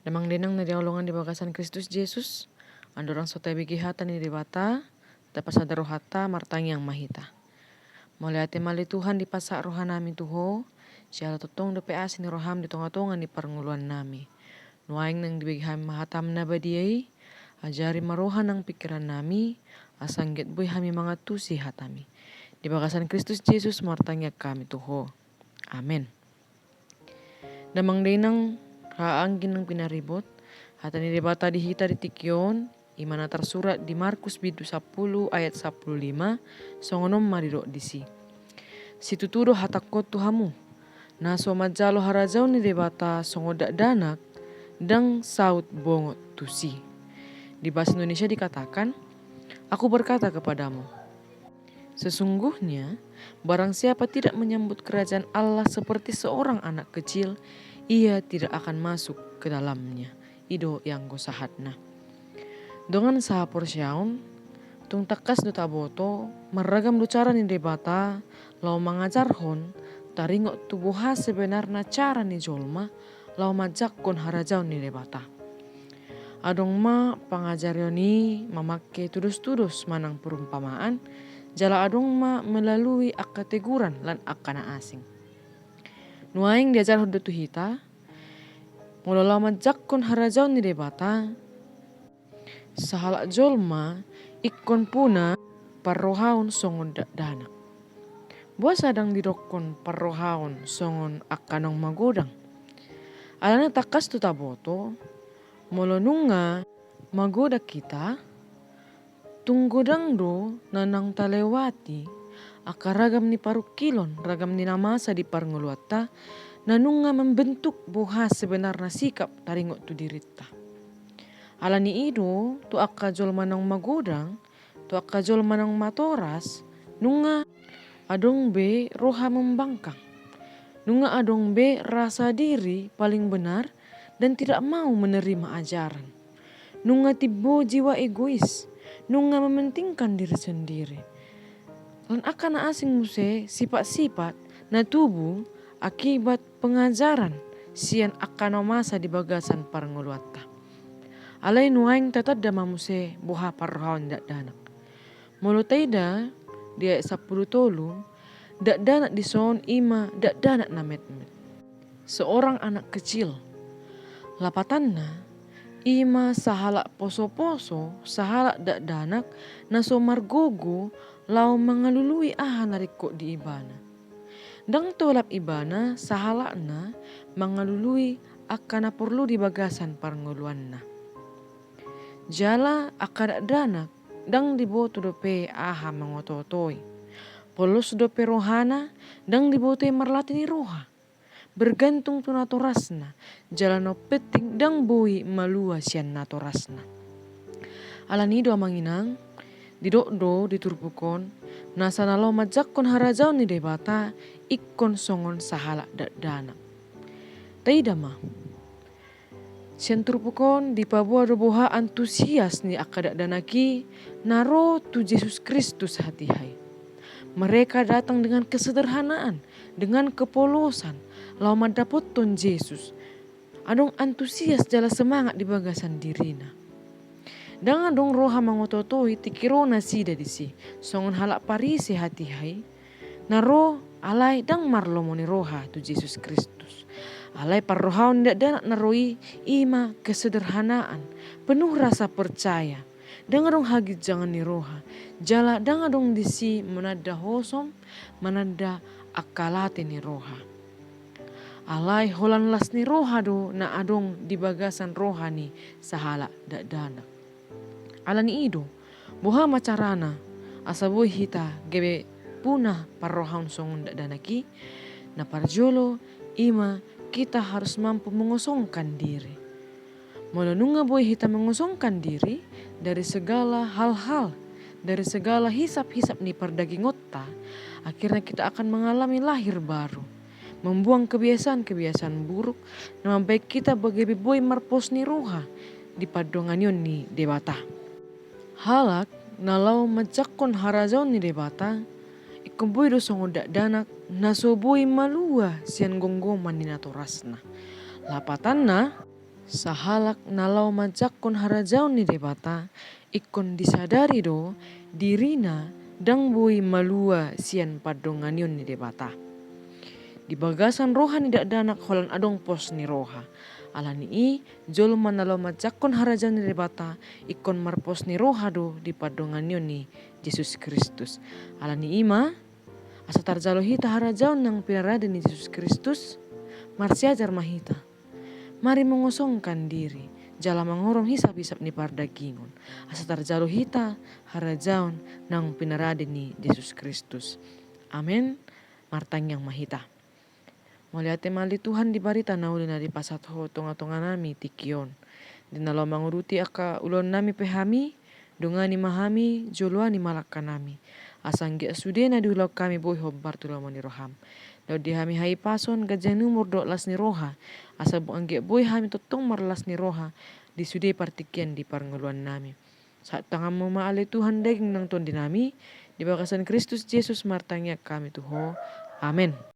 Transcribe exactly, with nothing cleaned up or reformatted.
Damang dainang na hinaholongan di bagasan Kristus Jesus, andorang so tabege hata ni Debata, tapasada rohanta, martangiang ma hita. Mauliate ma ale Tuhan dipasahat rohanami tu Ho, siala tongtong dope asi ni roham di tongatonga ni parngoluannami. Nuaeng naeng dibege hami ma hatam na badia i, ajari ma roha nang pingkirannami, asa anggiat boi hami mangantusi hatami. Di bagasan Kristus Jesus martangiang hami tu Ho. Amen. Damang dainang, raja anggi nang pinaribot, hata ni Debata di hita di tingki on, i ma na tarsurat di Markus bindu sampulu ayat sampulu lima, songon on ma didok disi. Situtu do hatangkon tu hamu, na so manjalo harajaon ni Debata songon dakdanak, ndang saut bongot tusi. Di bahasa Indonesia dikatakan, aku berkata kepadamu, sesungguhnya, barang siapa tidak menyambut kerajaan Allah seperti seorang anak kecil, ia tidak akan masuk ke dalamnya. I do i anggo sahatna. Dongan sahaporseaon, tung tangkas do taboto, marragam do cara ni Debata, laho mangajarhon, taringot tu boha sebenarna cara ni jolma, laho manjangkon harajaon ni Debata. Adong ma pangajarion i mamangke tudos-tudos manang perumpamaan, jala adong ma melalui angka teguran lan angka na asing. Nuaeng diajarhon do tu hita, molo laho manjangkon harajaon ni Debata, sahalak jolma ingkon puna parrohaon songon dakdanak. Boasa ndang didokkon parrohaon songon angka naung magodang? Alana tangkas do taboto, molo nunga magodang hita, tung godang do na naung talewati, angka ragam ni parungkilon, ragam ni na masa di parngoluanta, na nunga membentuk boha sebenarna sikap taringot tu dirinta. Alani i do, tu angka jolma naung magodang, tu angka jolma naung matoras, nunga adong be roha membangkang. Nunga adong be rasa diri paling benar dan tidak mau menerima ajaran. Nunga timbo jiwa egois, nunga mementingkan diri sendiri. Lan angka na asing muse sifat-sifat na tubu akibat pengajaran sian angka na masa di bagasan parngoluanta. Alai nuaeng tatanda ma muse boha parrohaon ni dakdanak. Molo taida di ayat sampulu tolu, dakdanak dison i ma dakdanak na metmet. Seorang anak kecil. Lapatanna, i ma sahalak poso-poso, sahalak dakdanak, na so margogo, laho mangalului aha na ringkot di ibana. Ndang tolap ibana sahalakna mangalului angka na porlu di bagasan parngoluanna. Jala angka dakdanak, ndang diboto dope aha mangoto-otoi. Polos dope rohana, ndang diboto i marlatih ni roha. Bergantung tu natorasna, jala na umpenting ndang boi malua sian natorasna. Alani i do amang inang, didok do di turpuk on, nasa na laho manjangkon harajaon ni Debata ingkon songon sahalak dakdanak. Taida ma. Sian turpuk on dipaboa do boha antusias ni angka dakdanak i na ro tu Jesus Kristus hatiha i. Mereka datang dengan kesederhanaan, dengan kepolosan, laho mandapothon Jesus. Adong antusias jala semangat di bagasan dirina. Ndang adong roha mangoto-otoi tingki ro nasida disi, songon halak Parise hatiha i, na ro alai ndang marlomo ni roha tu Jesus Kristus. Alai parrohaon ni dakdanak na ro i, i ma kesederhanaan, penuh rasa percaya. Ndang adong haginjangan ni roha, jala ndang adong disi mananda hosom, mananda angka late ni roha. Alai holan las ni roha do na adong di bagasan roha ni sahalak dakdanak. Alani i do, boha ma carana asa boi hita gabe puna parrohaon songon dakdanak i? Na parjolo, i ma kita harus mampu mengosongkan diri. Molo nunga boi hita mengosongkan diri dari segala hal-hal, dari segala hisap-hisap ni pardagingonta, akhirnya kita akan mengalami lahir baru, membuang kebiasaan-kebiasaan buruk na mambahen hita gabe boi marpos ni roha di pandonganion ni Debata. Halak na laho manjangkon harajaon ni Debata, ingkon boi do songon dakdanak na so boi malua sian gomgoman ni natorasna. Lapatanna, Sahalak na laho manjangkon harajaon ni Debata, ingkon disadari do dirina ndang boi malua sian pandonganion ni Debata. Di bagasan roha ni dakdanak holan adong pos ni roha. Alani i, jolma na laho manjangkon harajaon ni Debata, ingkon marpos ni roha do di pandonganion ni Jesus Kristus. Alani i ma, asa tarjalo hita harajaon nang pinarade ni Jesus Kristus, marsiajar ma hita. Mari mengosongkan diri, jala mangorom hisap-hisap ni pardagingon, asa tarjalo hita harajaon nang pinarade ni Jesus Kristus. Amen. Martangiang ma hita. Mauliate ma ale Tuhan di barita na uli na dipasahat Ho tonga-tonga nami tingki on. Di na laho mangurupi angka ulaon nami pe hami, dongani ma hami, joloani ma langka nami. Asa anggiat sude na diulahon hami boi hombar tu lomo ni roham. Laho di hami hahipason, ganjang ni umur dohot las ni roha. Asa bo-, anggiat boi hami tongtong marlas ni roha di sude partingkian di parngoluan nami. Sahat tanganmu ma ale Tuhan daging nang tondi nami, di bagasan Kristus Jesus martangiang hami tu Ho. Amen.